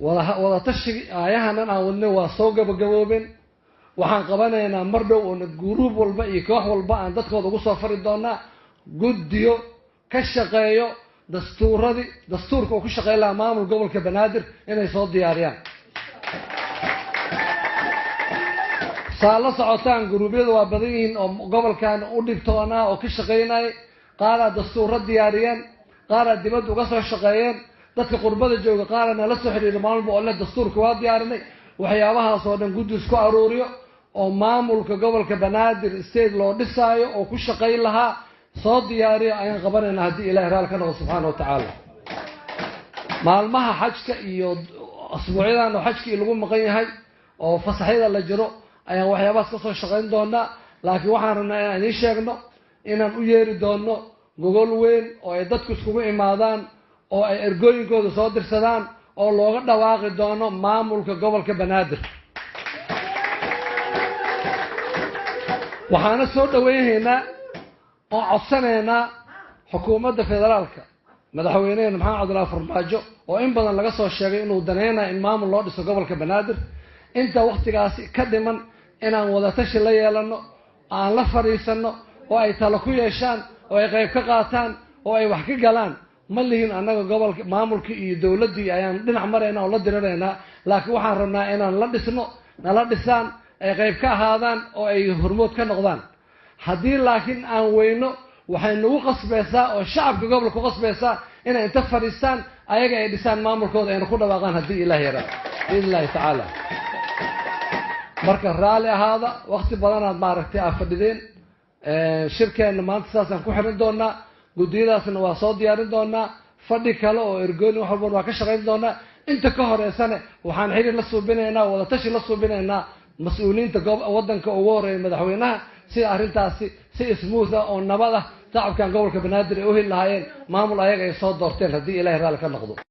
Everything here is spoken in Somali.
Wada tashigi aayahanan aan wadnay waa soo gabagaboobeen. Waxaan qabanaynaa mar dhow oona guruub walba iyo koox walba aan dadkooda ugu soo fari doonaa guddiyo ka shaqeeyo dastuuradii, dastuurka uu ku shaqeyn lahaa maamul gobolka Banaadir inay soo diyaariyaan. Saa la socotaan, guruubyada waa badan yihiin oo gobolkan u dhibtoonaa oo ka shaqaynaya. Qaaraa dastuuro diyaariyeen, qaaraa dibadda uga soo shaqeeyeen, dadka qurbada jooga qaara nala soo xidhiira maalmalba oo leh dastuurka waa diyaarinay. Waxyaabahaas oo dhan guddi isku aruuriyo oo maamulka gobolka Banaadir state loo dhisaayo oo ku shaqayn lahaa soo diyaariyo ayaan qabanaynaa, haddii Ilahay raali ka noqdo subxaana wa tacaala. Maalmaha xajka iyo asbuucyadan oo xajkii lagu maqan yahay oo fasaxyada la jiro ayaan waxyaabahaas ka soo shaqayn doonaa. Laakiin waxaan rabnaa inaan idiin sheegno inaan u yeeri doono gogol weyn oo ay dadku iskugu imaadaan oo ay ergooyinkooda soo dirsadaan oo looga dhawaaqi doono maamulka gobolka Banaadir. Waxaana soo dhaweynaynaa oo codsanaynaa xukuumadda federaalka, madaxweyneheena Maxamed Cabdullahi Farmaajo, oo in badan laga soo sheegay inuu danaynayo in maamul loo dhiso gobolka Banaadir, inta waktigaasi ka dhiman inaan wadatashi la yeelano, aan la fadhiisanno oo ay talo ku yeeshaan oo ay qayb ka qaataan oo ay wax ka galaan. Ma lihin annaga gobolka maamulkii iyo dowladdii ayaan dhinac maraynaa oo la diriraynaa, laakiin waxaan rabnaa inaan la dhisno, nala dhisaan, ay qayb ka ahaadaan oo ay hormood ka noqdaan. Haddii laakiin aan weyno, waxay nagu qasbaysaa oo shacabka gobolka ku qasbaysaa inay inta fadhiistaan ayaga ay dhisaan maamulkooda ayna ku dhawaaqaan, haddii Ilaah yaraa, biidn illahi tacaala. Marka raalli ahaada, wakti badanaad maaragtay aad fadhideen. Shirkeenna maanta saasaan ku xirin doonaa, guddiyadaasna waa soo diyaarin doonaa, fadhi kale oo ergooni wax walban waa ka shaqayn doonaa. Inta ka horeysane waxaan xiriir la suubinaynaa, wadatashi la suubinaynaa mas-uuliyiinta waddanka, ugu horeeya madaxweynaha, sida arrintaasi si smooth ah oo nabad ah shacabkan gobolka Banaadir ay u heli lahaayeen maamul ayaga ay soo doorteen, haddii Ilahay raalli ka noqdo.